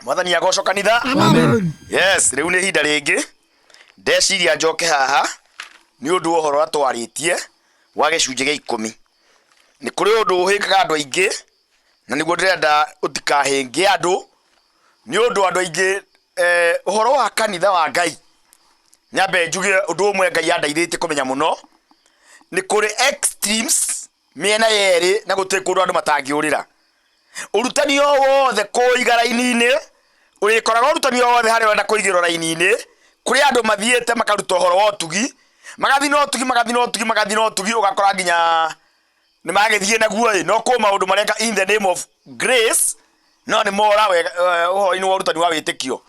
Mwathani agocwo kanitha. Amen. Yes, rĩu nĩ ihinda rĩngĩ ndeciria njoke haha nĩ ũndũ wa ũhoro ũrĩa twarĩtie wa gĩcunjĩ gĩa ikũmi. Nĩ kũrĩ ũndũ ũhĩngaga andũ aingĩ na nĩguo ndĩrenda ũtikahĩnge andũ nĩ ũndũ andũ aingĩ eh, ũhoro wa kanitha wa Ngai nyambe njuge ũndũ ũmwe Ngai andeithĩtie kũmenya mũno nĩ kũrĩ extremes mĩena yerĩ na gũtirĩ kũndũ andũ matangĩũrĩra. Ũrutani o wothe kũiga raini-inĩ, ũrĩkoraga ũrutani o wothe harĩa ũrenda kũigĩrwo raini-inĩ, kũrĩ andũ mathiĩte makaruta ũhoro wa ũtugi, magathiĩ na ũtugi, magathiĩ na ũtugi, magathiĩ na ũtugi, ũgakora nginya nĩ magĩthiĩ naguo ĩ, no kwĩ maũndũ mareka in the name of grace, no nĩ mora wega ũhoro-inĩ wa ũrutani wa wĩtĩkio.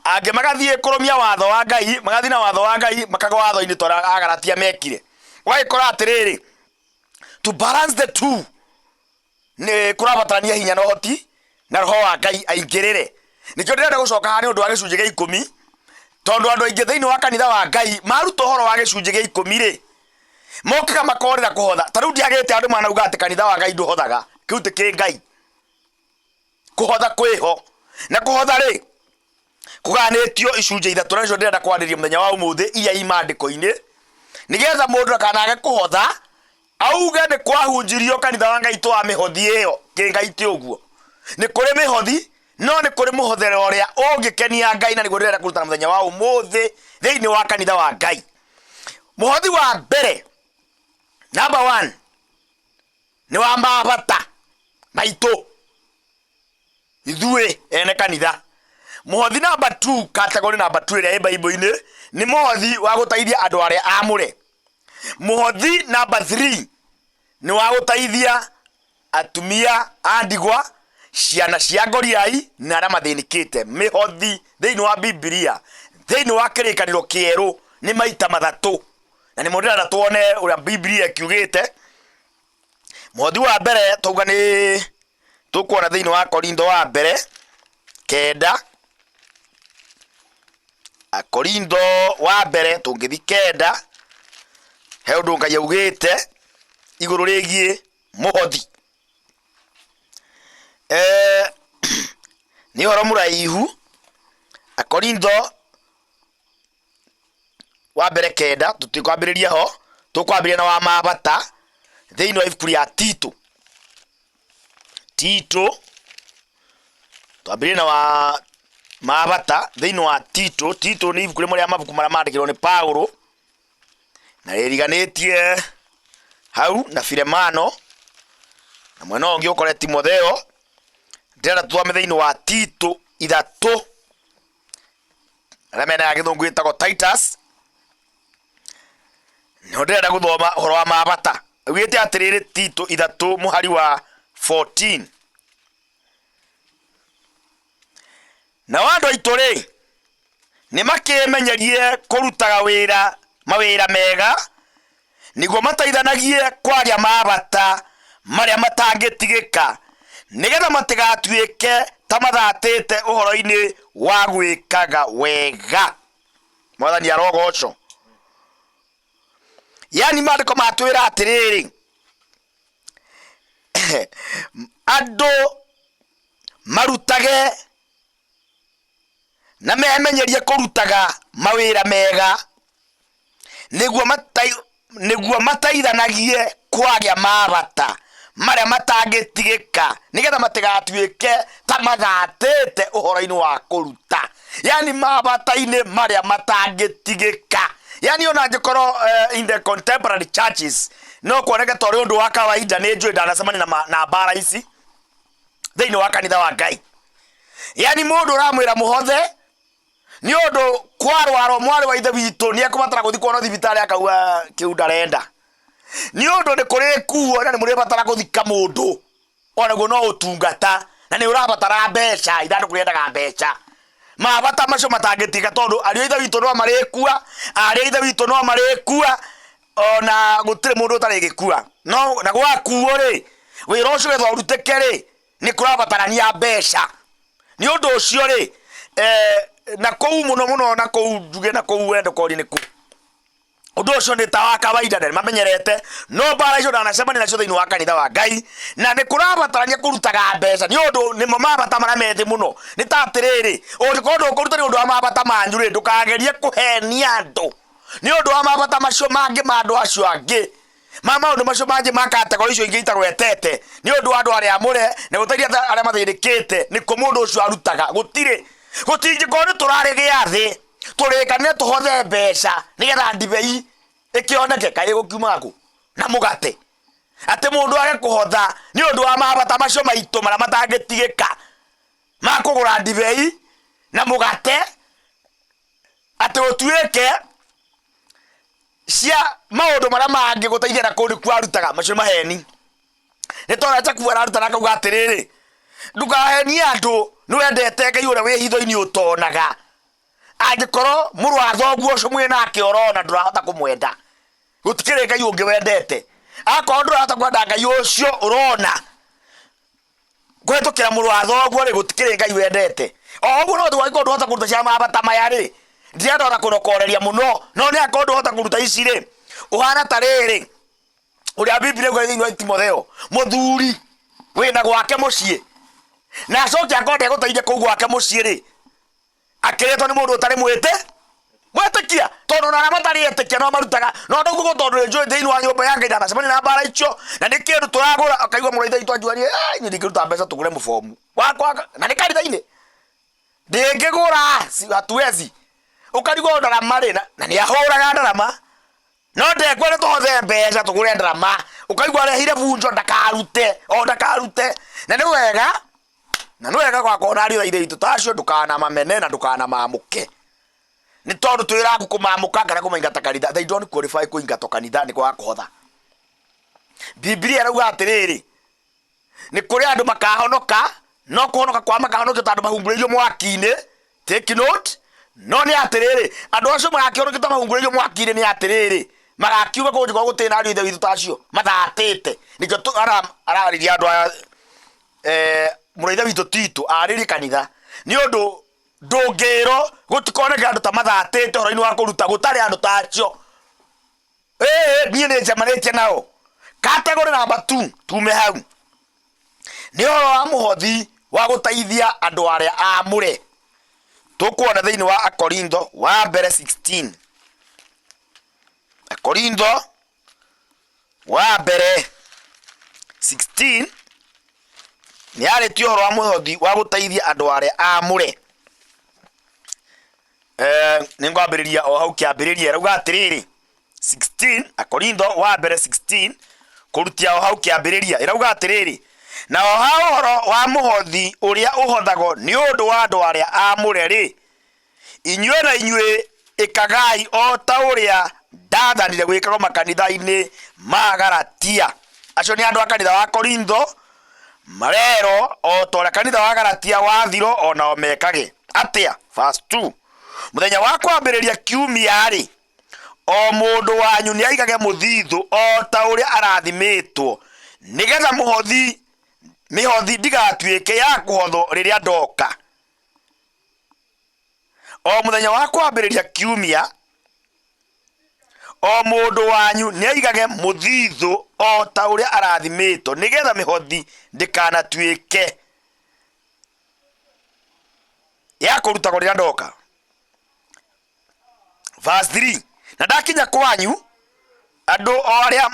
Angĩ magathiĩ kũrũmia watho wa Ngai, magathiĩ na watho wa Ngai, makagwa watho-inĩ ta ũrĩa Agalatia mekire. Ũgagĩkora atĩrĩrĩ, to balance the two, nĩ kũrabatarania hinya na ũhoti na roho wa Ngai aingĩrĩre. Nĩkĩo ndĩrenda gũcoka haha nĩ ũndũ wa gĩcunjĩ gĩa ikũmi, tondũ andũ aingĩ thĩinĩ wa kanitha wa Ngai maruta ũhoro wa gĩcunjĩ gĩa ikũmi rĩ, mokaga makorĩra kũhotha. Ta rĩu ndiagĩte andũ manauga atĩ kanitha wa Ngai ndũhothaga, kĩu ti kĩ Ngai. Kũhotha kwĩho, na kũhotha rĩ, kũganĩtio icunjĩ ithatũ na nĩcio ndĩrenda kwarĩria mũthenya wa ũmũthĩ iria i maandĩko-inĩ nĩgetha mũndũ ndakanage kũhotha auge nĩ kwahunjirio kanitha wa Ngai twa mĩhothi ĩyo kĩngai ti ũguo. Nĩ kũrĩ mĩhothi no nĩ kũrĩ mũhothere ũrĩa ũngĩkenia Ngai na nĩguo ndĩrenda kũrutana mũthenya wa ũmũthĩ thĩinĩ wa kanitha wa Ngai. Mũhothi wa mbere, number one, nĩ wa mabata maitũ ithuĩ ene kanitha. Mũhothi namba 2, category namba 2 ĩrĩa ĩ Bible-inĩ nĩ mũhothi wa gũteithia andũ arĩa amũre. Mũhothi namba 3 nĩ wa gũteithia atumia a ndigwa, ciana cia ngoriai na arĩa mathĩnĩkĩte. Mĩhothi thĩinĩ wa Bibilia thĩinĩ wa kĩrĩkanĩro kĩerũ nĩ maita mathatũ, na nĩmo ndĩrenda tuone ũrĩa Bibilia ĩkiugĩte. Mũhothi wa mbere twauga nĩ tũkuona thĩinĩ wa Korintho wa mbere kenda, Akorintho wa mbere tũngĩthi kenda, he ũndũ Ngai augĩte igũrũ rĩgiĩ mũhothi. Eh, nĩ ũhoro mũraihu. Akorintho wa mbere kenda, tũtikwambĩrĩria ho, tũkwambĩrĩria na wa mabata thĩinĩ wa ibuku rĩa Tito. Tito, twambĩrĩrie na wa mabata thĩinĩ wa Tito. Tito nĩ ibuku rĩmwe rĩa mabuku marĩa mandĩkirwo nĩ Paulo na rĩriganĩtie hau na Filemano na mwena ũngĩ ũkore Timotheo. Ndĩrenda tũthome thĩinĩ wa Tito ithatũ arĩa mena ya gĩthũngũ ĩtagwo Titus. Nĩho ndĩrenda gũthoma ũhoro wa mabata. Augĩte atĩrĩrĩ Tito ithatũ mũhari wa 14. Nao andũ aitũ rĩ, nĩ makĩĩmenyerie kũrutaga wĩra mawĩra mega, nĩguo mateithanagie kwaria mabata marĩa matangĩtigĩka, nĩgetha matigatuĩke ta mathatĩte ũhoro-inĩ wa gwĩkaga wega. Mwathani arogocwo. Yani maandĩko matwĩra atĩrĩrĩ, andũ marutage na memenyerie kũrutaga mawĩra mega nĩguo nĩguo mateithanagie kwagĩa mabata marĩa matangĩtigĩka nĩgetha matigatuĩke ta mathatĩte ũhoro-inĩ wa kũruta, yani mabata-inĩ marĩa matangĩtigĩka. Yani ona angĩkorwo in the contemporary churches no kuoneke ta ũrĩ ũndũ wa kawaida, nĩ njũĩ ndanacemania na mbara ici thĩinĩ wa kanitha wa Ngai. Yani mũndũ ũramwĩra mũhothe nĩ ũndũ kwarwara mwarĩ wa ithe witũ nĩ ekũbatara gũthiĩ kuonwo thibitarĩ akauga kĩu ndarenda, nĩ ũndũ nĩ kũrĩ kuo na nĩ mũrĩbatara gũthika mũndũ, onaguo no ũtungata na nĩ ũrabatara mbeca, ithandũkũ rĩendaga mbeca. Mabata macio matangĩtiga tondũ ariũ a ithe witũ no marĩkua, aarĩ a ithe witũ no marĩkua, ona gũtirĩ mũndũ ũtarĩgĩkua. No na gwakuo rĩ, wĩra ũcio getha ũrutĩke rĩ, nĩ kũrabatarania mbeca. Nĩ ũndũ ũcio rĩ, na kũu mũno mũno na kũu njuge na kũu wendo korie nĩ kũ. Ũndũ ũcio nĩ ta wa kawaida na nĩmamenyerete, no mbara icio ndanacemania nacio thĩinĩ wa kanitha wa Ngai, na nĩ kũrabatarania kũrutaga mbeca nĩ ũndũ nĩmo mabata marĩa me thĩ mũno. Nĩ ta atĩrĩrĩ, ũngĩkorwo ndũkũruta nĩ ũndũ wa mabata manyu rĩ, ndũkagerie kũhenia andũ nĩ ũndũ wa mabata macio mangĩ ma andũ acio angĩ, ma maũndũ macio mangĩ ma kategori icio ingĩ itagwetete, nĩ ũndũ wa andũ arĩa amũre na gũteithia arĩa mathĩnĩkĩte, nĩkuo mũndũ ũcio arutaga. Gũtirĩ, gũtingĩkorwo nĩ tũrarĩ gĩathĩ tũrĩkanĩre tũhothe mbeca nĩgetha ndibei ĩkĩoneke, kaĩ ĩgũkiuma kũ na mũgate? Atĩ mũndũ age kũhotha nĩ ũndũ wa mabata macio maitũ marĩa matangĩtigĩka ma kũgũra ndibei na mũgate, atĩ ũtuĩke cia maũndũ marĩa mangĩ gũteithia na kũu nĩkuo arutaga, macio nĩ maheni. Nĩ tondũ Jakubu ararutana akauga atĩrĩrĩ, ndũkahenie andũ, nĩ wendete Ngai ũrĩa wĩ hitho-inĩ ũtonaga. Angĩkorwo mũrũ wa thoguo ũcio mwĩ nake ũrona ndũrahota kũmwenda, gũtikĩrĩ Ngai ũngĩ wendete. Akorwo ndũrahota kwenda Ngai ũcio ũrona kũhĩtũkĩra mũrũ wa thoguo rĩ, gũtikĩrĩ Ngai wendete. O ũguo no angĩkorwo ndũhota kũruta cia mabata maya rĩ, ndirenda ona kũnokoreria mũno, no nĩ angĩkorwo ndũhota kũruta ici rĩ, ũhana ta rĩrĩ, ũrĩa Biblia ĩkuga thĩinĩ wa Timotheo, mũthuri wĩna gwake mũciĩ na acoke akorwo ndegũteithia kũu gwake mũciĩ rĩ, akĩrĩtwo nĩ mũndũ ũtarĩ mwĩtĩ mwĩtĩkia, tondũ ona arĩa matarĩ etĩkia no marutaga. No ndauga ũguo tondũ nĩ njũĩ thĩinĩ wa nyũmba ya Ngai ndanacemania na mbara icio, na nĩ kĩndũ tũragũra, ũkaigua mũrũ wa Ithe witũ anjũria, "Eh, niĩ ndingĩruta mbeca tũgũre mũbomu wakwa," na nĩ kanitha-inĩ ndĩngĩgũra, hatuwezi. Ũkarigwo ndarama rĩ, na nĩ ahũraga ndarama, no ndekwenda tũhothe mbeca tũgũre ndarama, ũkaigua arehire bunjo ndakarute, o ndakarute. Na nĩ wega, na nĩ wega gwakorwo na ariũ a Ithe witũ ta acio, ndũkanamamene na ndũkanamamũke, nĩ tondũ twĩraku kũmamũka kana kũmaingata kanitha, they don't qualify kũingatwo kanitha nĩ kwaga kũhotha. Bibilia ĩrauga atĩrĩrĩ, nĩ kũrĩ andũ makahonoka, no kũhonoka kwa makahonokio ta andũ mahungurĩirio mwaki-inĩ. Take note. No nĩ atĩrĩrĩ, andũ acio magakĩhonokio ta mahungurĩirio mwaki-inĩ nĩ atĩrĩrĩ, magakiuga kũu njĩkorwo gũtirĩ na ariũ a Ithe witũ ta acio mathatĩte. Nĩkĩo ararĩria andũ aya, mũrũ wa Ithe witũ Tito arĩrie kanitha, nĩ ũndũ ndũngĩrwo gũtikoneke andũ ta mathatĩte ũhoro-inĩ wa kũruta, gũtarĩ andũ ta acio. Ĩĩ, niĩ nĩ njemanĩtie nao. Category number 2, tume hau, nĩ ũhoro wa mũhothi wa gũteithia andũ arĩa aamũre. Tũkuona thĩinĩ wa Akorintho wa mbere 16. Akorintho wa mbere 16 nĩ yarĩtie ũhoro wa mũhothi wa gũteithia andũ arĩa aamũre. Nĩ ngwambĩrĩria o hau kĩambĩrĩria, ĩrauga atĩrĩrĩ, 16 Akorintho wa mbere 16 kũrutia o hau kĩambĩrĩria, ĩrauga atĩrĩrĩ, na o ha ũhoro wa mũhothi ũrĩa ũhothagwo nĩ ũndũ wa andũ arĩa aamũre-rĩ, inyuĩ na inyuĩ ĩkagai o ta ũrĩa ndaathanire gwĩkagwo makanitha-inĩ ma Galatia. Acio nĩ andũ a kanitha wa Korintho marerwo o ta ũrĩa kanitha wa Galatia wathirwo o nao mekage. Atĩa? Verse 2. Mũthenya wa kwambĩrĩria kiumia-rĩ, o mũndũ wanyu nĩ aigage mũthithũ o ta ũrĩa arathimĩtwo, nĩgetha mũhothi mĩhothi ndigatuĩke ya kũhothwo rĩrĩa ndoka. O mũthenya wa kwambĩrĩria kiumia, o mũndũ wanyu nĩ aigage mũthithũ o ta ũrĩa arathimĩtwo, nĩgetha mĩhothi ndĩkanatuĩke ya kũrutagwo rĩrĩa ndoka. Verse 3, na ndakinya kwanyu, andũ o arĩa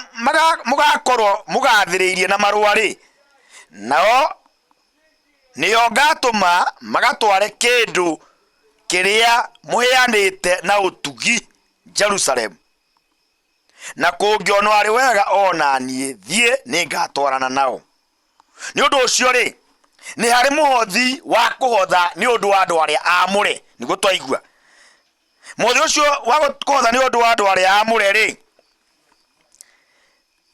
mũgakorwo mũgathĩrĩirie na marũa-rĩ, nao nĩo ngatũma magatware kĩndũ kĩrĩa mũheanĩte na ũtugi Jerusalemu. Na kũngĩonwo arĩ wega o na niĩ thiĩ, nĩngatwarana nao. Nĩ ũndũ ũcio-rĩ, nĩ harĩ mũhothi wa kũhotha nĩ ũndũ wa andũ arĩa aamũre, nĩguo twaigua. Mũhothi ũcio wa kũhotha nĩ ũndũ wa andũ arĩa aamũre-rĩ,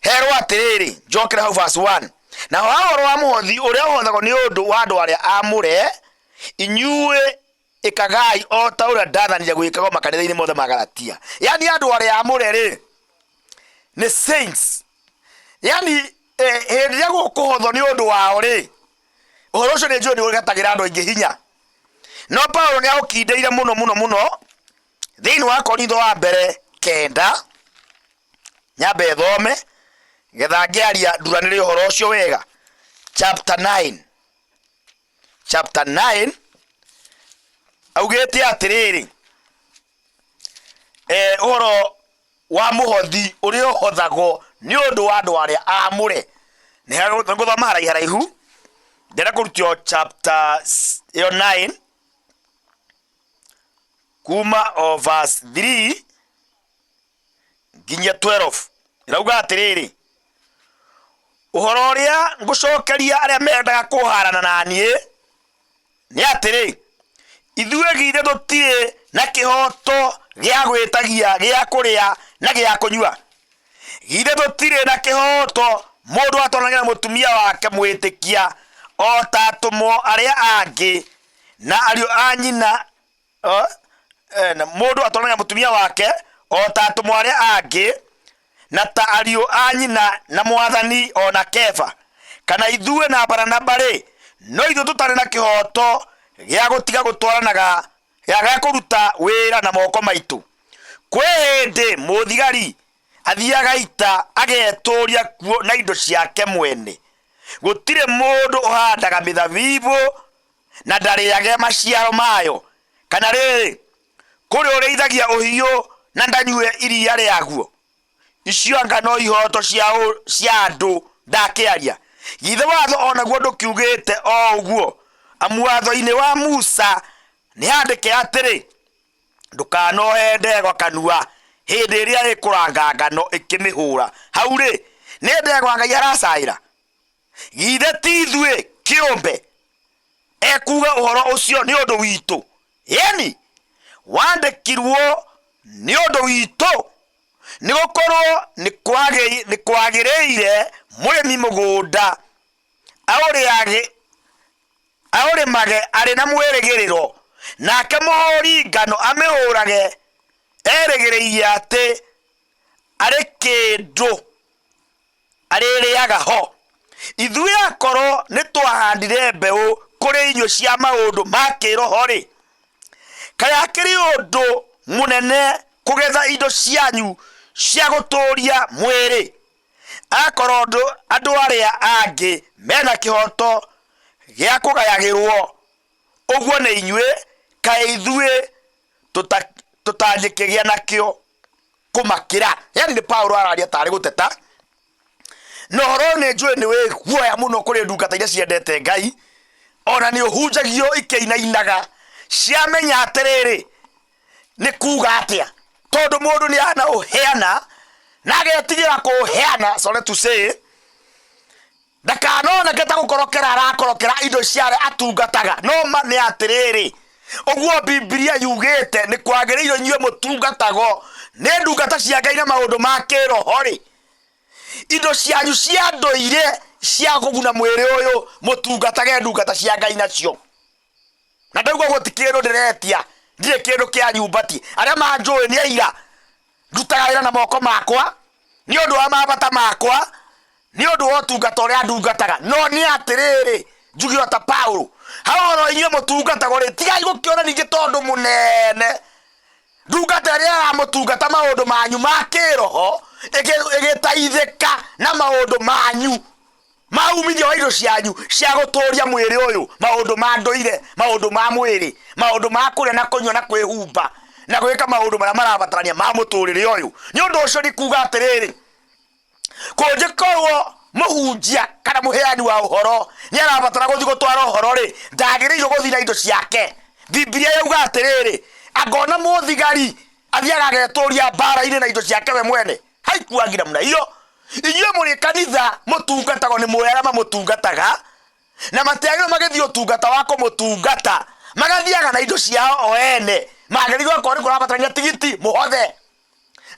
herwo atĩrĩrĩ, njokere hau verse 1, naho ha ũhoro wa mũhothi ũrĩa ũhothagwo nĩ ũndũ wa andũ arĩa aamũre, inyuĩ ĩkagai o ta ũrĩa ndathanire gwĩkagwo makanitha-inĩ mothe ma Galatia. Yani andũ arĩa aamũre-rĩ, nĩ saints. Yani hĩndĩ ĩrĩa gũkũhothwo nĩ ũndũ wao rĩ, ũhoro ũcio nĩ njũĩ nĩ ũgetagĩra andũ aingĩ hinya. No Paulo nĩ aũkindĩire mũno mũno mũno thĩinĩ wa Korintho wa mbere 9. Nyambe thome getha ngĩaria nduranĩre ũhoro ũcio wega. Chapter 9, chapter 9 augĩte atĩrĩrĩ, ũhoro wa mũhothi ũrĩa ũhothagwo nĩ ũndũ wa andũ arĩa aamũre. Nĩ ngũthoma haraihu haraihu, ndĩrenda kũrutio chapter ĩyo 9 kuma o verse 3 nginya 12. Ĩrauga atĩrĩrĩ, ũhoro ũrĩa ngũcokeria arĩa mendaga kũharana na niĩ nĩ atĩrĩ, ithuĩ githĩ tũtirĩ na kĩhooto gĩa gwĩtagia gĩa kũrĩa na gĩa kũnyua? Githĩ tũtirĩ na kĩhooto mũndũ atwaranage na mũtumia wake mwĩtĩkia o ta atũmwo arĩa angĩ na ariũ a nyina, na mũndũ atwaranaga mũtumia wake o ta atũmwo arĩa angĩ na ta ariũ a nyina na Mwathani o na Kefa? Kana ithuĩ na Baranaba-rĩ, no ithuĩ tũtarĩ na kĩhooto gĩa gũtiga gũtwaranaga, gĩa kũruta wĩra na moko maitũ? Kwĩ hĩndĩ mũthigari athiaga ita agetũũria kuo na indo ciake mwene. Gũtirĩ mũndũ ũhandaga mĩthabibũ na ndarĩage maciaro mayo, kana rĩrĩ, kũrĩ ũrĩithagia ũhiũ na ndanyue iria rĩaguo. Icio anga no ihooto cia andũ ndakĩaria? Githĩ watho o naguo ndũkiugĩte o ũguo? Amu watho-inĩ wa Musa nĩhandĩke atĩrĩ, Ndũkanohe ndegwa kanua hĩndĩ ĩrĩa ĩkũranga ngano ĩkĩmĩhũra. Hau-rĩ, nĩ ndegwa Ngai aracaĩra? Githĩ ti ithuĩ kĩũmbe ekuuga ũhoro ũcio nĩ ũndũ witũ? Ĩni, wandĩkirwo nĩ ũndũ witũ, nĩ gũkorwo nĩ kwagĩrĩire mũrĩmi mũgũnda aũrĩmage arĩ na mwĩrĩgĩrĩro, nake mũhũri ngano amĩhũrage erĩgĩrĩire atĩ arĩ kĩndũ arĩrĩaga ho. Ithuĩ akorwo nĩ twahandire mbeũ kũrĩ inyuĩ cia maũndũ ma kĩĩroho-rĩ, kaĩ akĩrĩ ũndũ mũnene kũgetha indo cianyu cia gũtũũria mwĩrĩ? Akorwo andũ arĩa angĩ mena kĩhooto gĩa kũgayagĩrwo ũguo nĩ inyuĩ, kaĩ ithuĩ tũtangĩkĩgĩa nakĩo kũmakĩra? Yani nĩ Paulo araria tarĩ gũteta, na ũhoro ũyũ nĩ njũĩ nĩ wĩ guoya mũno kũrĩ ndungata iria ciendete Ngai, ona nĩ ũhunjagio ikĩinainaga ciamenya atĩrĩrĩ nĩ kuga atĩa, tondũ mũndũ nĩ anaũheana na agetigĩra kũũheana, sorry to say, ndakanoneke ta gũkorokera arakorokera indo cia arĩa atungataga. No ma nĩ atĩrĩrĩ, ũguo Bibilia yugĩte nĩ kwagĩrĩirwo inyuĩ mũtungatago nĩ ndungata cia Ngai na maũndũ ma kĩroho-rĩ, indo cianyu cia ndũire cia kũguna mwĩrĩ ũyũ mũtungatage ndungata cia Ngai nacio. Na ndauga ũguo ti kĩndũ ndĩretia, ndirĩ kĩndũ kĩa nyumbati. Arĩa manjũĩ nĩ aira, ndutaga wĩra na moko makwa nĩ ũndũ wa mabata makwa, nĩ ũndũ wa ũtungata ũrĩa ndungataga. No nĩ atĩrĩrĩ, njuge o ta Paulo, ha ũhoro inyuĩ mũtungatagwo rĩ, tigai gũkĩona ningĩ tondũ mũnene ndungata ĩrĩa ĩramũtungata maũndũ manyu ma kĩroho ĩgĩteithĩka na maũndũ manyu ma umithio wa indo cianyu cia gũtũũria mwĩrĩ ũyũ, maũndũ ma ndũire, maũndũ ma mwĩrĩ, maũndũ ma kũrĩa na kũnyua na kwĩhumba na gwĩka maũndũ marĩa marabatarania ma mũtũrĩre ũyũ. Nĩ ũndũ ũcio nĩ kuga atĩrĩrĩ, kũngĩkorwo mũhunjia kana mũheani wa ũhoro nĩ arabatara gũthiĩ gũtwara ũhoro rĩ, ndagĩrĩirwo gũthiĩ na indo ciake. Bibilia yauga atĩrĩrĩ, angona mũthigari athiaga agetũria mbara-inĩ na indo ciake we mwene, haikuangi namna hiyo. Inyuĩ mũrĩ kanitha mũtungatagwo nĩ mũĩ arĩa mamũtungataga, na matiagĩrĩirwo magĩthiĩ ũtungata wa kũmũtungata magathiaga na indo ciao o ene. Magĩrĩirwo akorwo nĩ kũrabatarania tigiti mũhothe,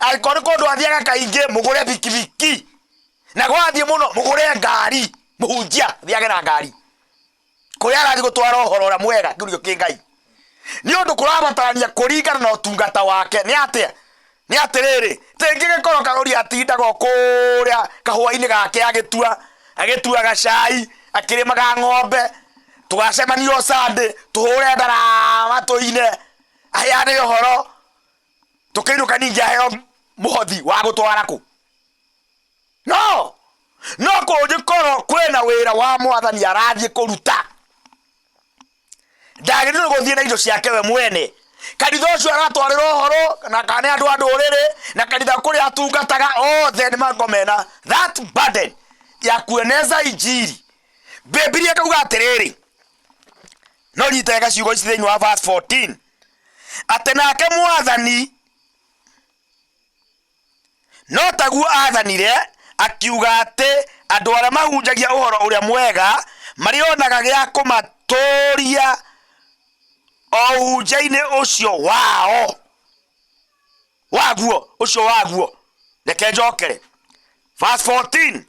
angĩkorwo nĩ kũndũ athiaga kaingĩ mũgũre bikibiki, na gwathiĩ mũno mũgũre ngari, mũhunjia athiage na ngari kũrĩa arathiĩ gũtwara ũhoro ũrĩa mwega kĩũrio kĩ Ngai, nĩ ũndũ kũrabatarania kũringana na ũtungata wake. Nĩ atĩa? Nĩ atĩrĩrĩ, tĩngĩgĩkorwo Karũri atindaga o kũrĩa kahũa-inĩ gake agĩtuaga cai, akĩrĩmaga ng'ombe, tũgacemania o Sunday, tũhũre ndarama tũine, aheane ũhoro, tũkĩinũka ningĩ aheo mũhothi wa gũtwara kũ? No no kũngĩkorwo kwĩna wĩra wa Mwathani arathiĩ kũruta, ndagĩrĩirwo gũthiĩ na indo ciake we mwene. Kanitha ũcio aratwarĩra ũhoro na kana nĩ andũ a ndũrĩrĩ na kanitha kũrĩa atungataga, othe nĩ makorwo mena that burden ya kueneza injiri. Bibilia ĩkauga atĩrĩrĩ, no nyite wega ciugo ici thĩinĩ wa verse 14, atĩ nake Mwathani No taguo aathanire, akiuga atĩ andũ arĩa mahunjagia ũhoro ũrĩa mwega marĩonaga gĩa kũmatũũria o ũhunjia-inĩ ũcio wao waguo ũcio waguo. Reke njokere verse 14,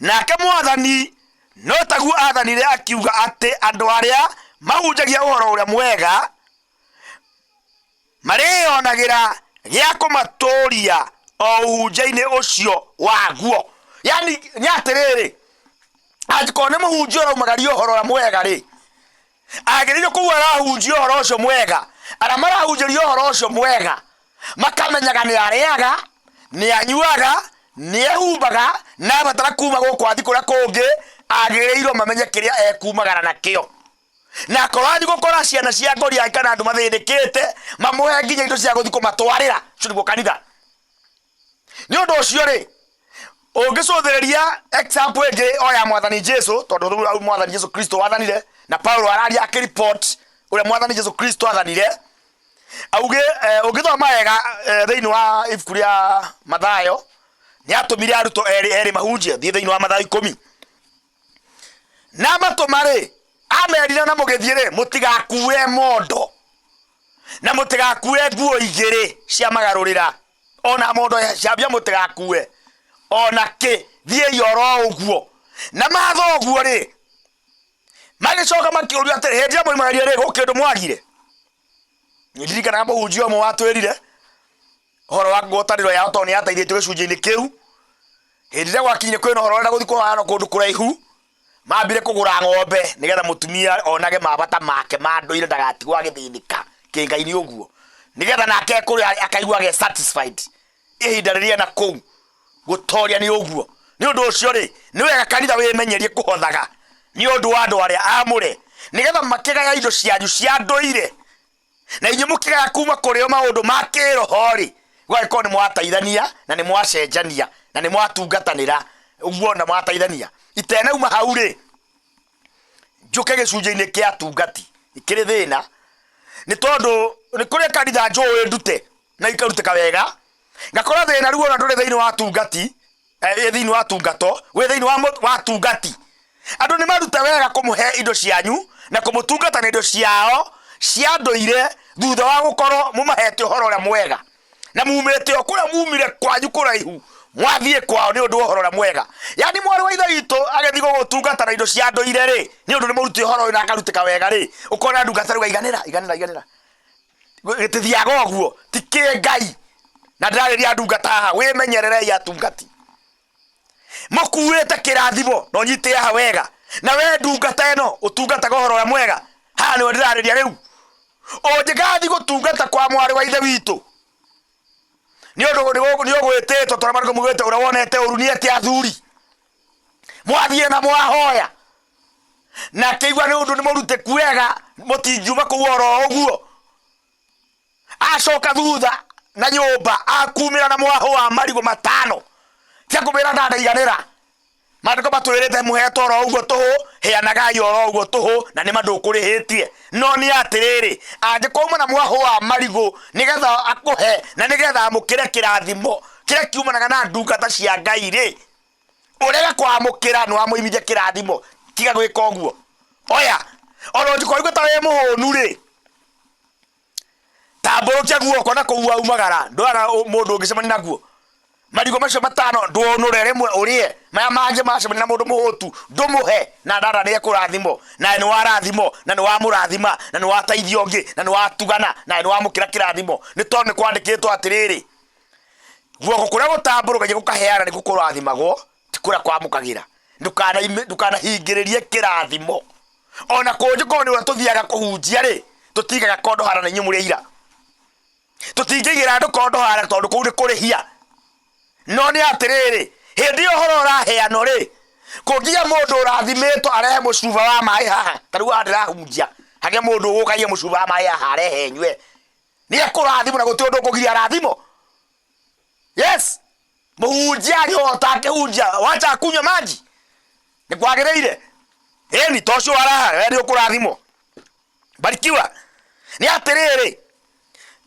nake Mwathani no taguo aathanire, akiuga atĩ andũ arĩa mahunjagia ũhoro ũrĩa mwega Marĩĩonagĩra gĩa kũmatũũria o ũhunjia-inĩ ũcio waguo. Yani nĩ atĩrĩrĩ, angĩkorwo nĩ mũhunjia ũraumagaria ũhoro ũrĩa mwega rĩ, agĩrĩirwo kũu arahunjia ũhoro ũcio mwega, arĩa marahunjĩria ũhoro ũcio mwega makamenyaga nĩ arĩaga, nĩ anyuaga, nĩ ehumbaga, na abatara kuma gũkũ athiĩ kũrĩa kũngĩ, agĩrĩirwo mamenye kĩrĩa ekumagara nakĩo. Na akorwo athiĩ gũkora ciana cia ngoriai kana andũ mathĩnĩkĩte, mamũhe nginya indo cia gũthiĩ kũmatwarĩra. Ũcio nĩguo kanitha. Nĩ ũndũ ũcio rĩ, ũngĩcũthĩrĩria example ĩngĩ o ya Mwathani Jesu, tondũ rĩu hau Mwathani Jesu Kristo athanire, na Paulo araria akĩreport ũrĩa Mwathani Jesu Kristo athanire, auge ũngĩthoma wega thĩinĩ wa ibuku rĩa Mathayo, nĩ atũmire arutwo erĩ erĩ mahunjie. Thiĩ thĩinĩ wa Mathayo 10. Na amatũma-rĩ, amerire na mũgĩthiĩ-rĩ, mũtigakue mondo, na mũtigakue nguo igĩrĩ cia magarũrĩra, ona mondo cia mbia mũtigakue, ona kĩ, thiĩi oro ũguo. Na matha ũguo-rĩ, magĩcoka makĩũrio atĩrĩ, hĩndĩ ĩrĩa mwoimagarire-rĩ, gũkĩ ũndũ mwagire? Nĩndirikanaga mũhunjia ũmwe watwĩrire ũhoro wa ngwatanĩro yao tondũ nĩ yateithĩtio gĩcunjĩ-inĩ kĩu. Hĩndĩ ĩrĩa gwakinyire kwĩna ũhoro ũrenda gũthiĩ kũhana kũndũ kũraihu, mambire kũgũra ng'ombe nĩgetha mũtumia onage mabata make ma ndũire ndagatigwo agĩthĩnĩka kĩngai-inĩ ũguo. Nĩgetha nake kũrĩa akaiguaga e satisfied ihinda rĩrĩa ena kũu gũtoria nĩ ũguo. Nĩ ũndũ ũcio rĩ, nĩ wega kanitha wĩmenyerie kũhothaga nĩ ũndũ wa andũ arĩa aamũre, nĩgetha makĩgaya indo cianyu cia ndũire na inyuĩ mũkĩgaya kuma kũrĩ o maũndũ ma kĩroho-rĩ, gũgagĩkorwo nĩ mwateithania na nĩ mwacenjania na nĩ mwatungatanĩra ũguo na mwateithania. Itenauma hau-rĩ, njũke gĩcunjĩ-inĩ kĩa atungati, kĩrĩ thĩna nĩ tondũ nĩ kũrĩ kanitha njũĩ ndute na ikarutĩka wega, ngakora thĩna rĩu ona ndũrĩ thĩinĩ wa atungati, thĩinĩ wa tungato, wĩ thĩinĩ wa atungati. Andũ nĩ marute wega kũmũhe indo cianyu na kũmũtungata na indo ciao cia ndũire thutha wa gũkorwo mũmahete ũhoro ũrĩa mwega na mumĩte o kũrĩa mumire kwanyu kũraihu mwathiĩ kwao nĩ ũndũ wa ũhoro ũrĩa mwega. Yani mwarĩ wa ithe witũ agĩthiĩ gũgũtungata na indo cia ndũire rĩ, nĩ ũndũ nĩ mũrute ũhoro ũyũ na akarutĩka wega rĩ, ũkona ndungata rĩu aiganĩra, iganĩra, iganĩra. Gĩtithiaga ũguo, ti kĩ Ngai. Na ndĩrarĩria ndungata haha, wĩmenyererei atungati. Mũkuĩte kĩrathimo, na ũnyite haha wega. Na we ndungata ĩno, ũtungataga ũhoro ũrĩa mwega. Haha nĩwe ndĩrarĩria rĩu. Ũngĩgathiĩ gũtungata kwa mwarĩ wa ithe witũ, nĩ ũndũ nĩ ũgwĩtĩtwo, tondũ marĩkũ mugĩte ũrĩa wonete ũru nĩ ete athuri. Mwathiĩ na mwahoya, na akĩigua nĩ ũndũ nĩ mũrutĩku wega, mũtingiuma kũu oro ũguo. Acoka thutha na nyũmba akumĩra na mwahũ wa marigũ matano, tia kũmĩra ndandaiganĩra. Maandĩko matwĩrĩte mũhetwo oro ũguo tũhũ, heanagai oro ũguo tũhũ, na nĩ ma ndũkũrĩhĩtie. No nĩ atĩrĩrĩ, angĩkorwo uma na mwahũ wa marigũ nĩgetha akũhe na nĩgetha amũkĩre kĩrathimo kĩrĩa kiumanaga na ndungata cia Ngai rĩ, ũrege kwamũkĩra nĩ wamũimithia kĩrathimo. Tiga gwĩka ũguo. Oya, ona ũngĩkorwo ũigua ta wĩ mũhũnu rĩ, tambũrũkia guoko na kũu waumagara, ndwaga mũndũ ũngĩcemania naguo. Marigũ macio matano ndũnũre rĩmwe ũrĩe, maya mangĩ macemania na mũndũ mũhũtu ndũmũhe, na ndara nĩ ekũrathimwo, nawe nĩ warathimwo, na nĩ wamũrathima, na nĩ wateithia ũngĩ, na nĩ watugana, nawe nĩ wamũkĩra kĩrathimo. Nĩ tondũ nĩ kwandĩkĩtwo atĩrĩrĩ, guoko kũrĩa gũtambũrũkagia gũkaheana nĩkuo kũrathimagwo, ti kũrĩa kwamũkagĩra. Ndũkanahingĩrĩrie kĩrathimo. Ona kũngĩkorwo nĩ ũrĩa tũthiaga kũhunjia rĩ, tũtigaga kondo hara na inyuĩ mũrĩ aira. Tũtingĩigĩra andũ kondo hara tondũ kũu nĩ kũrĩhia. No nĩ atĩrĩrĩ, Hĩndĩ ĩyo ũhoro ũraheanwo rĩ, kũngĩgĩa mũndũ ũrathimĩtwo arehe mũcuba wa maĩ haha, ta rĩu haha ndĩrahunjia, hagĩe mũndũ ũgũka aiye mũcuba wa maĩ haha arehe nyue, nĩ ekũrathimwo na gũtirĩ ũndũ ũkũgiria arathimwo. Yes, mũhunjia anyota akĩhunjia, wacha kunywa maji, nĩ kwagĩrĩire. Ĩni, to ũcio waraha, we nĩ ũkũrathimwo. Barikiwa. Nĩ atĩrĩrĩ,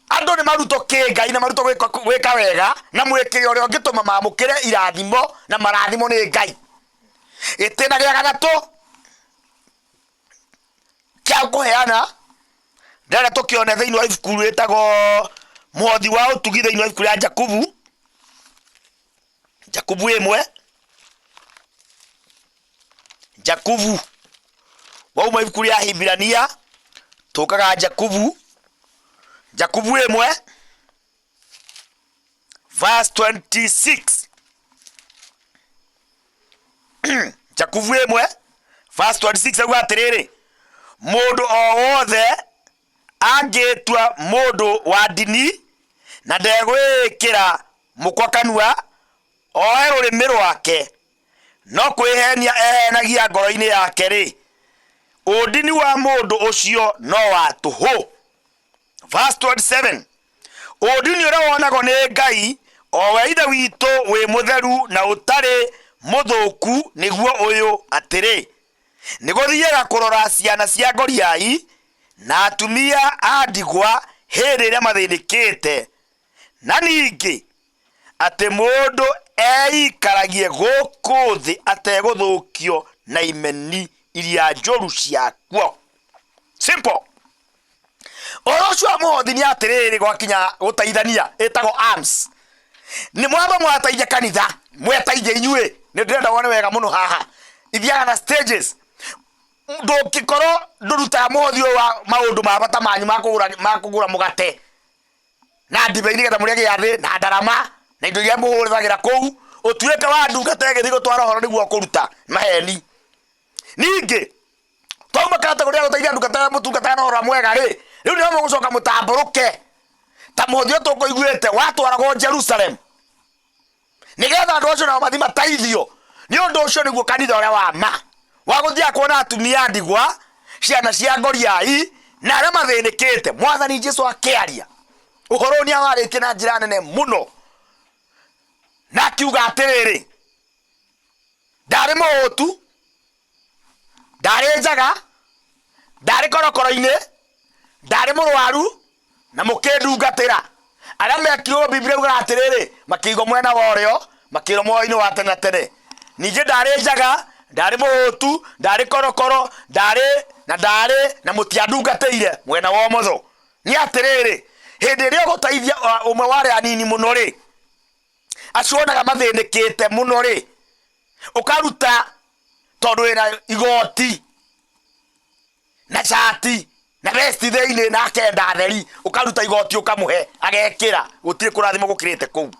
andũ nĩ marutwo kĩngai na marutwo gwĩka wega na mwĩkĩre ũrĩa ũngĩtũma mamũkĩre irathimo na marathimo nĩ Ngai. Gĩtĩna gĩa gatatũ kĩa kũheana ndĩrenda tũkĩone thĩinĩ wa ibuku rĩtagwo Mũhothi wa Ũtugi thĩinĩ wa ibuku rĩa Jakubu, Jakubu 1, Jakubu wauma ibuku rĩa Hibirania tũkaga Jakubu, Jakubu 1 verse 26. Jakubu 1 verse 26 auga atĩrĩrĩ, mũndũ o wothe angĩtua mũndũ wa ndini na ndegwĩkĩra mũkwa kanua oe rũrĩmĩ rwake no kwĩhenia ehenagia ngoro-inĩ yake-rĩ, ũndini wa mũndũ ũcio no wa tũhũ. Verse 27, Ũndini ũrĩa wonagwo nĩ Ngai, o we Ithe witũ wĩ mũtheru na ũtarĩ mũthũku nĩguo ũyũ, atĩrĩ, nĩ gũthiaga kũrora ciana cia ngoriai na atumia a ndigwa hĩndĩ ĩrĩa mathĩnĩkĩte, na ningĩ atĩ mũndũ eikaragie gũkũ thĩ ategũthũkio na imeni iria njũru ciakuo. Simple. Ũhoro ũcio wa mũhothi nĩ atĩrĩrĩ, gwakinya gũteithania ĩtagwo alms, nĩ mwamba mwateithia kanitha, mweteithia inyuĩ. Nĩ ndĩrenda wone wega mũno haha, ithiaga na stages. Ndũngĩkorwo ndũrutaga mũhothi ũyũ wa maũndũ ma bata manyu ma kũgũra mũgate na ndibei nĩgetha mũrĩe gĩathĩ na ndarama na indo iria mũhũthagĩra kũu, ũtuĩke wa ndungata ĩgĩthiĩ gũtwara ũhoro nĩguo ũkũruta maheni. Ningĩ twauma category ya gũteithia ndungata ĩrĩa mũtungataga na ũhoro mwega rĩ, rĩu nĩho mũgũcoka mũtambũrũke ta mũhothi ũyũ tũkũiguĩte watwaragwo Jerusalem nĩgetha andũ acio nao mathiĩ mateithio. Nĩ ũndũ ũcio nĩguo kanitha ũrĩa wa ma wa gũthiaga kuona atumia a ndigwa, ciana cia ngoriai na arĩa mathĩnĩkĩte. Mwathani Jesu akĩaria ũhoro ũyũ nĩ awarĩtie na njĩra nene mũno, na akiuga atĩrĩrĩ, ndarĩ mũhũtu, ndarĩ njaga, ndarĩ korokoro-inĩ, ndarĩ mũrwaru na mũkĩndungatĩra. Arĩa mekirwo, Biblia yugaga atĩrĩrĩ, makĩigwo mwena wa ũrĩo, makĩrwo muoyo-inĩ wa tene na tene. Ningĩ ndarĩ njaga, ndarĩ mũhũtu, ndarĩ korokoro, ndarĩ na ndarĩ na mũtiandungatĩire, mwena wa ũmotho. Nĩ atĩrĩrĩ, hĩndĩ ĩrĩa ũgũteithia ũmwe wa arĩa anini mũno rĩ, acio wonaga mathĩnĩkĩte mũno rĩ, ũkaruta tondũ wĩna igoti na cati na vesti thĩinĩ na akenda theri, ũkaruta igoti ũkamũhe agekĩra, gũtirĩ kũrathimwo gũkĩrĩte kũu.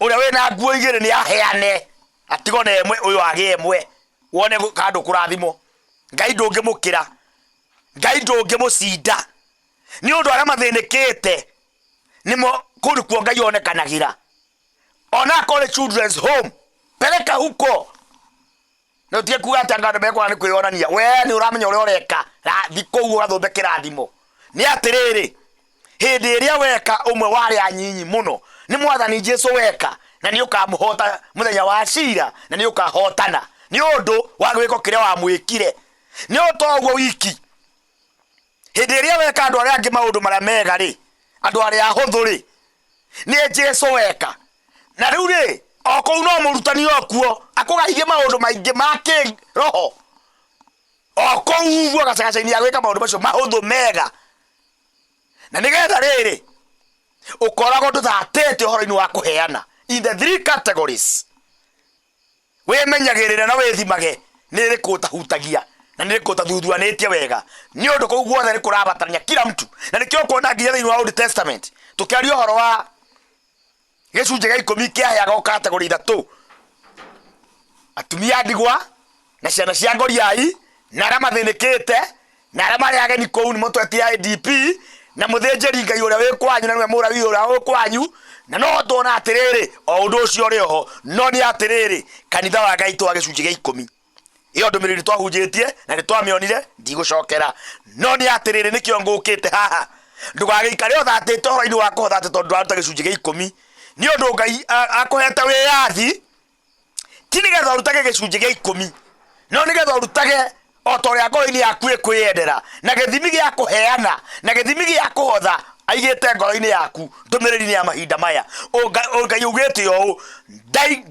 Ũrĩa wĩna nguo igĩrĩ nĩ aheane atigwo na ĩmwe, ũyũ agĩe ĩmwe, wone kana ndũkũrathimwo. Ngai ndũngĩmũkĩra, Ngai ndũngĩmũcinda, nĩ ũndũ arĩa mathĩnĩkĩte nĩmo kũu nĩkuo Ngai onekanagĩra. Ona akorwo nĩ children's home, peleka huko na ũtige kuga atĩ anga andũ mekwaga nĩ kwĩyonania. We nĩ ũramenya ũrĩa ũreka, thi kũu ũgathũmbe kĩrathimo. Nĩ atĩrĩrĩ, hĩndĩ ĩrĩa weka ũmwe wa arĩa anyinyi mũno, nĩ Mwathani Jesu weka, na nĩ ũkamũhota mũthenya wa cira, na nĩ ũkahotana nĩ ũndũ wa gwĩko kĩrĩa wamwĩkire. Nĩ to ũguo wiki, hĩndĩ ĩrĩa weka andũ arĩa angĩ maũndũ marĩa mega rĩ, andũ arĩa ahũthũ rĩ, nĩ Jesu weka. Na rĩu rĩ, o kũu no mũrutani o kuo akũgaithie maũndũ maingĩ ma kĩroho o kũu ũguo gacagaca-inĩ ya gwĩka maũndũ macio mahũthũ mega, na nĩgetha rĩrĩ ũkoragwo ndũthatĩte ũhoro-inĩ wa kũheana in the three categories. Wĩmenyagĩrĩre na wĩthimage nĩ ĩrĩkũ ũtahutagia na nĩ ĩrĩkũ ũtathuthuanĩtie wega, nĩ ũndũ kũu guothe nĩ kũrabatarania kila mtu. Na nĩkĩo ũkuona nginya thĩinĩ wa Old Testament tũkĩaria ũhoro wa gĩcunjĩ gĩa 10 kĩaheagwo category ithatũ, atumia a ndigwa na ciana cia ngoriai na arĩa mathĩnĩkĩte na arĩa marĩ ageni kũu nĩmo twetire IDP, na mũthĩnjĩri Ngai ũrĩa wĩ kwanyu na nĩwe mũlawii ũrĩa wĩ kwanyu. Na no tuona atĩrĩrĩ, o ũndũ ũcio ũrĩ oho, no nĩ atĩrĩrĩ, kanitha wa Ngai twa gĩcunjĩ gĩa ikũmi. Ĩyo ndũmĩrĩri twahunjĩtie na nĩ twamĩonire, ndigũcokera. No nĩ atĩrĩrĩ, nĩkĩo ngũkĩte haha. Ndũgagĩikare ũthatĩte ũhoro-inĩ wa kũhotha atĩ tondũ ndũraruta gĩcunjĩ gĩa ikũmi. Nĩ ũndũ Ngai akũhete wĩyathi, ti nĩgetha ũrutage gĩcunjĩ gĩa ikũmi, no nĩgetha ũrutage o ta ũrĩa ngoro-inĩ yaku ĩkwĩyendera, na gĩthimi gĩa kũheana na gĩthimi gĩa kũhotha aigĩte ngoro-inĩ yaku. Ndũmĩrĩri-inĩ ya mahinda maya Ngai augĩte ũũ,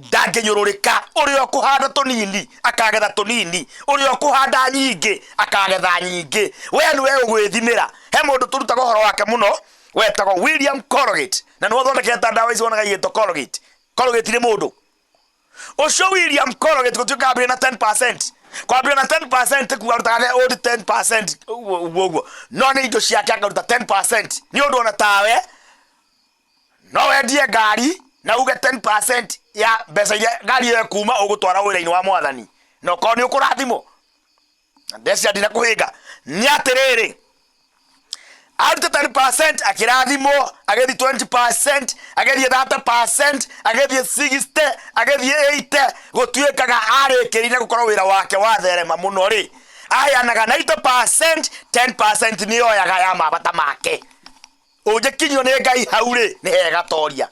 ndangĩnyũrũrĩka. Ũrĩa ũkũhanda tũnini akagetha tũnini, ũrĩa ũkũhanda nyingĩ akagetha nyingĩ. We nĩwe ũgwĩthimĩra. He mũndũ tũrutaga ũhoro wake mũno wetagwo William Colgate, na nĩwe ũthondekete ndawa ici wonaga igĩtwo Colgate. Colgate nĩ mũndũ ũcio William Colgate gũtuĩka ambire na 10%, kwambia na 10% kuga arutaga the old 10% ũguo ũguo ũguo, no nĩ indo ciake akaruta 10%. Nĩ ũndũ ona tawe no wendie ngari na uge 10% ya mbeca iria ngari ĩyo ĩkuma ũgũtwara wĩra-inĩ wa mwathani, na ũkorwo nĩ ũkũrathimwo. Na ndecia ndinakũhĩnga nĩ atĩrĩrĩ, arute 10% akĩrathimwo, agĩthiĩ 20%, agĩthiĩ 30%, agĩthiĩ 60, agĩthiĩ 80. Gũtuĩkaga arĩkĩrire gũkorwo wĩra wake watherema mũno rĩ, aheanaga 90%, 10% nĩoyaga ya mabata make. Ũngĩkinyio nĩ Ngai hau rĩ, nĩ hega toria.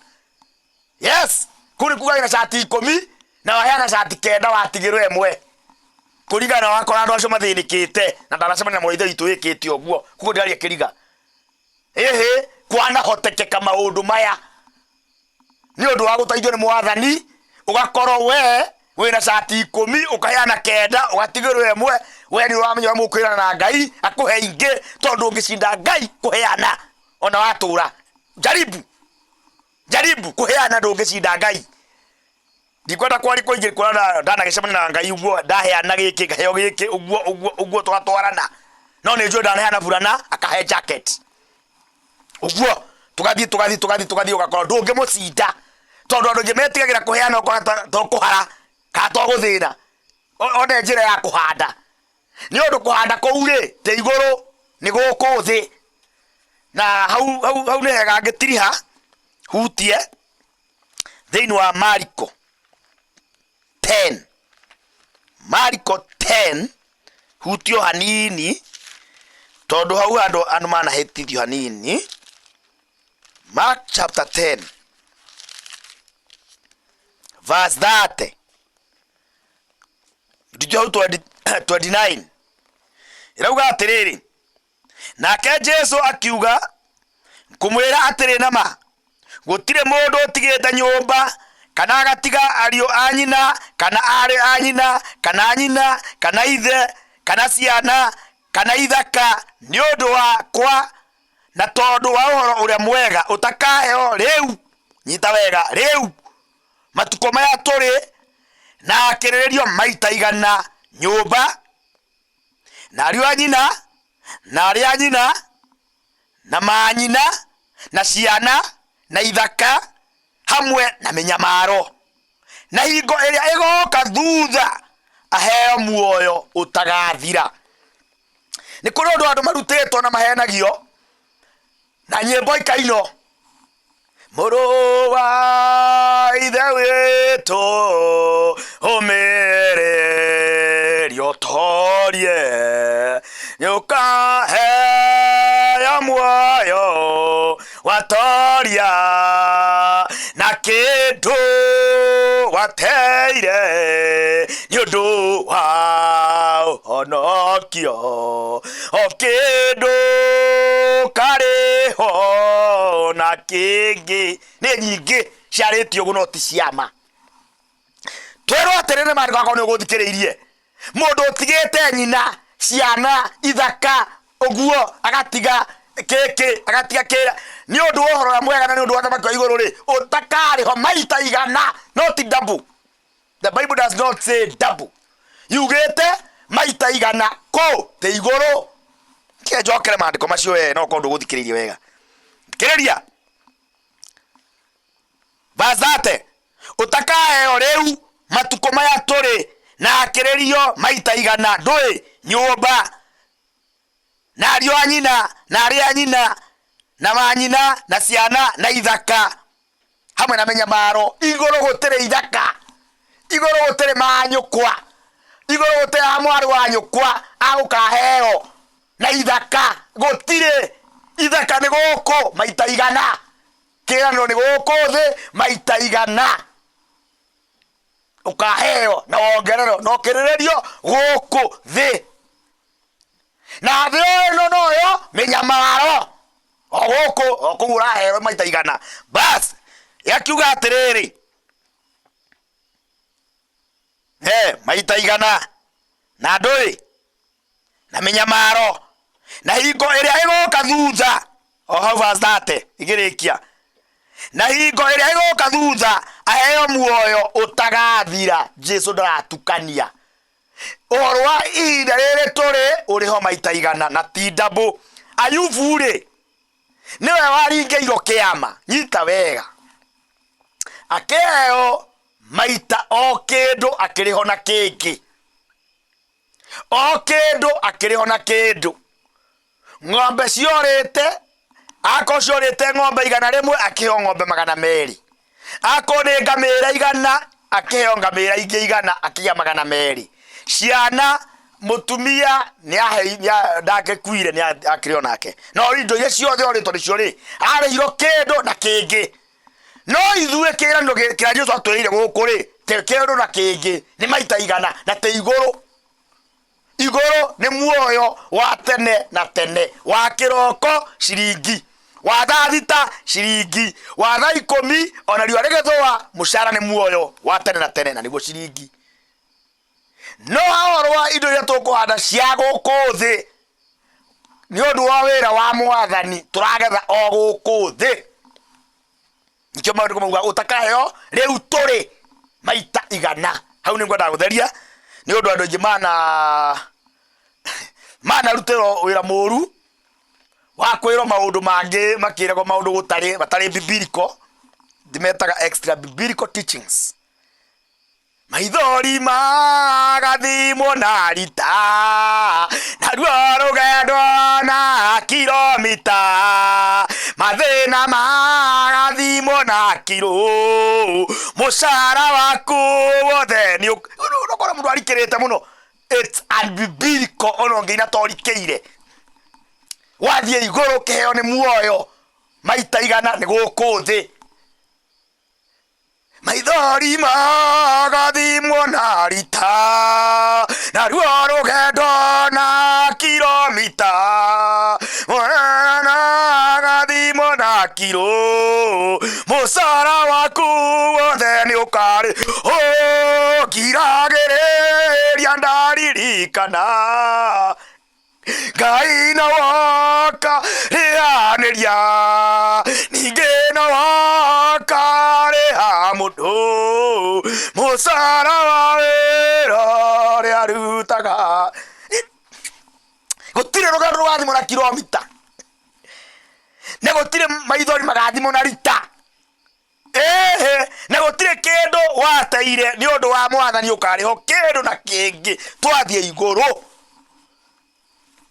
Yes, kũu nĩ kuga wĩna cati 10 na waheana cati 9, watigĩrwo ĩmwe kũringana na wakora andũ acio mathĩnĩkĩte. Na ndanacemania na mũrũ witũ wĩkĩte ũguo, koguo ndĩraria kĩriga. Ĩhĩ, kwanahotekeka maũndũ maya nĩ ũndũ wa gũteithio nĩ mwathani, ũgakorwo we wĩna cati 10, ũkaheana 9, ũgatigĩrwo ĩmwe. We nĩ ũramenya ũrĩa mũkwĩrana na Ngai akũhe ingĩ, tondũ ũngĩcinda Ngai kũheana ona watũra. Jaribu, jaribu kũheana, ndũngĩcinda Ngai. Ndikwenda kwari kũingĩ kuona ndanagĩcemania na Ngai ũguo, ndaheana gĩkĩ ngaheo gĩkĩ, ũguo ũguo ũguo tũgatwarana. No nĩ njũĩ ndaneana burana akahe jacket, ũguo tũgathiĩ tũgathiĩ tũgathiĩ tũgathiĩ, ũgakorwo ndũngĩmũcinda, tondũ andũ aingĩ metigagĩra kũheana, ũkona to kũhara kana to gũthĩna. One njĩra ya kũhanda, nĩ ũndũ kũhanda kũu rĩ ti igũrũ, nĩ gũkũ thĩ. Na hau hau hau nĩ hega ngĩtiriha hutie thĩinĩ wa Mariko 10, Mariko 10, hutio hanini, tondũ hau andũ andũ manahĩtithio hanini. Mark chapter 10 verse 30 nditio hau 20 29 ĩrauga atĩrĩrĩ, nake Jesu akiuga, ngũmwĩra atĩrĩ na ma, gũtirĩ mũndũ ũtigĩte nyũmba, kana agatiga ariũ a nyina, kana aarĩ a nyina, kana nyina, kana ithe, kana ciana, kana ithaka, nĩ ũndũ wakwa na tondũ wa ũhoro ũrĩa mwega, ũtakaheo rĩu. Nyita wega, rĩu matukũ maya tũrĩ, na akĩrĩrĩrio maita 100, nyũmba na ariũ a nyina na arĩ a nyina na manyina na ciana na ithaka, hamwe na mĩnyamaro, na hingo ĩrĩa ĩgoka thutha aheo muoyo ũtagathira. Nĩ kũrĩ ũndũ andũ marutĩtwo na mahenagio na nyĩmbo ikainwo, mũrũ wa ithe witũ ũmĩrĩrio ũtorie, nĩũkaheo muoyo watoria, na kĩndũ wateire nĩ ũndũ wa ũhonokio, o kĩndũ karĩho na kĩngĩ. Nĩ nyingĩ ciarĩtio ũguo, no ti ciama. Twĩrwo atĩrĩ, nĩ maandĩko akorwo nĩ ũgũthikĩrĩirie, mũndũ ũtigĩte nyina, ciana, ithaka, ũguo agatiga kĩkĩ, agatiga kĩra, nĩ ũndũ wa ũhoro ũrĩa mwega na nĩ ũndũ wa ũthamaki wa igũrũ rĩ, ũtakarĩho maita 100, no ti double. The Bible does not say double, yugĩte maita 100 kũ tĩ igũrũ. Kĩe njokere maandĩko macio we, no korwo ndũgũthikĩrĩirie wega. Thikĩrĩria Bazate, ũtakaheo rĩu matukũ maya tũrĩ, na akĩrĩrio maita 100, ndũĩ nyũmba na ariũ a nyina na arĩ a nyina na manyina na ciana na ithaka. Hamwe na mĩnyamaro. Igũrũ gũtirĩ ithaka, igũrũ gũtirĩ manyũkwa, igũrũ gũtirĩ a mwarĩ wa nyũkwa agũkaheo na ithaka gũtirĩ. Ithaka nĩ gũkũ maita igana, kĩĩranĩro nĩ gũkũ thĩ maita igana ũkaheo na wongererwo na ũkĩrĩrĩrio gũkũ thĩ. Na thĩ o ĩno noyo mĩnyamaro o gũkũ o kũu ũraheo maita igana. Bas yakiuga atĩrĩrĩ, he maita igana na ndũĩ na mĩnyamaro na hingo ĩrĩa ĩgoka thutha, o hau verse 30 ĩgĩrĩkia, na hingo ĩrĩa ĩgoka thutha aheo muoyo ũtagathira. Jesu ndaratukania ũhoro wa ihinda rĩrĩ tũrĩ, ũrĩ ho maita igana na ti ndabũ. Ayubu rĩ, nĩwe waringĩirwo kĩama, nyita wega, akĩheo maita o kĩndũ akĩrĩho na kĩngĩ, o kĩndũ akĩrĩho na kĩndũ. Ng'ombe ciorĩte, akorwo ciorĩte ng'ombe 100, akĩheo ng'ombe 200. Akorwo nĩ ngamĩra 100, akĩheo ngamĩra ingĩ 100, akĩgĩa 200. Ciana, mũtumia ndangĩkuire, nĩ akĩrĩ onake, no indo iria ciothe orĩtwo nĩcio rĩ, arĩhirwo kĩndũ na kĩngĩ. No ithuĩ kĩĩranĩro kĩrĩa Jesũ atwĩrĩire gũkũ rĩ, ti kĩndũ na kĩngĩ, nĩ maita igana na ti igũrũ. Igũrũ nĩ muoyo wa tene na tene, wa kĩroko ciringi, wa thaa thita ciringi, wa thaa ikũmi ona riũa rĩgĩthũa, mũcara nĩ muoyo wa tene na tene, na nĩguo ciringi. No ha ũhoro wa indo iria tũkũhanda cia gũkũ thĩ, nĩ ũndũ wa wĩra wa Mwathani tũragetha o gũkũ thĩ. Nikĩo maũndũ mauga ũtakaheo rĩu tũrĩ maita igana. Hau nĩ ngwendaga gũtheria nĩ ũndũ andũ aingĩ manarutĩrwo wĩra mũru wa kwĩrwo maũndũ mangĩ, makĩragwo maũndũ gũtarĩ matarĩ biblical, ndĩmetaga extra biblical teachings. Maithori magathimwo na rita, naruo rũgendo na kilomita. Mathĩna magathimwo na kiro, mũcara waku wothe nĩ ũkora mũndũ arikĩrĩte mũno. It's unbiblical ona ũngĩina ta ũrikĩire. Wathiĩ igũrũ kĩheo nĩ muoyo maita igana nĩ gũkũ thĩ. Maithori magathimwo na rita, naruo rũgendo na kilomita. Magathimwo na kiro, mũcara waku wothe nĩ ũkarĩ. Ũngiragĩrĩria ndaririkana Ngai no woka rĩhanĩria, ningĩ no woka rĩha mũndũ mũcara wa wĩra ũrĩa arutaga. Gũtirĩ rũgano rũgathimwo na kilomita, na gũtirĩ maithori magathimwo na rita. Ĩhĩ, na gũtirĩ kĩndũ wateire nĩ ũndũ wa Mwathani ũkarĩhwo kĩndũ na kĩngĩ twathiĩ igũrũ.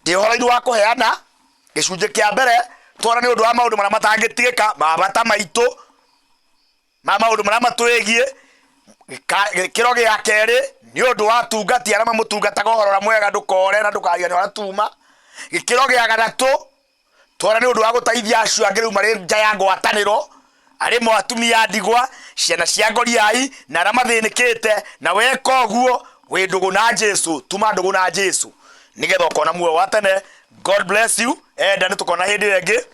Ndĩ ũhoro-inĩ wa kũheana gĩcunjĩ kĩa mbere twona nĩ ũndũ wa maũndũ marĩa matangĩtigĩka, mabata maitũ ma maũndũ marĩa matwĩgiĩ. Gĩkĩro gĩa kerĩ nĩ ũndũ wa atungati arĩa mamũtungataga ũhoro ũrĩa mwega, ndũkore na ndũkariganĩrwo harĩa tuma. Gĩkĩro gĩa gatatũ twona nĩ ũndũ wa gũteithia acio angĩ rĩu marĩ nja ya ngwatanĩro, arĩ mo atumia a ndigwa, ciana cia ngoriai na arĩa mathĩnĩkĩte. Na weka ũguo wĩ ndũgũ na Jesu, tuma ndũgũ na Jesu nĩgetha ũkona muoyo wa tene. God bless you. Enda nĩ tũkona hĩndĩ ĩyo ĩngĩ,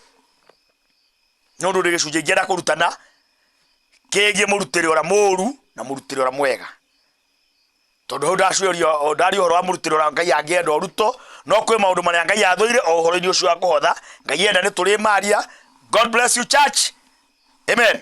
nĩ ũndũ ndĩ gĩcunjĩ ingĩenda kũrutana kĩgiĩ mũrutĩre ũrĩa mũru na mũrutĩre ũrĩa mwega. Tondũ hau ndacuĩrio ndaria ũhoro wa mũrutĩre ũrĩa Ngai angĩenda ũrutwo, no kwĩ maũndũ marĩa Ngai athũire o ũhoro-inĩ ũcio wa kũhotha. Ngai enda nĩ tũrĩmaria. God bless you, church. Amen.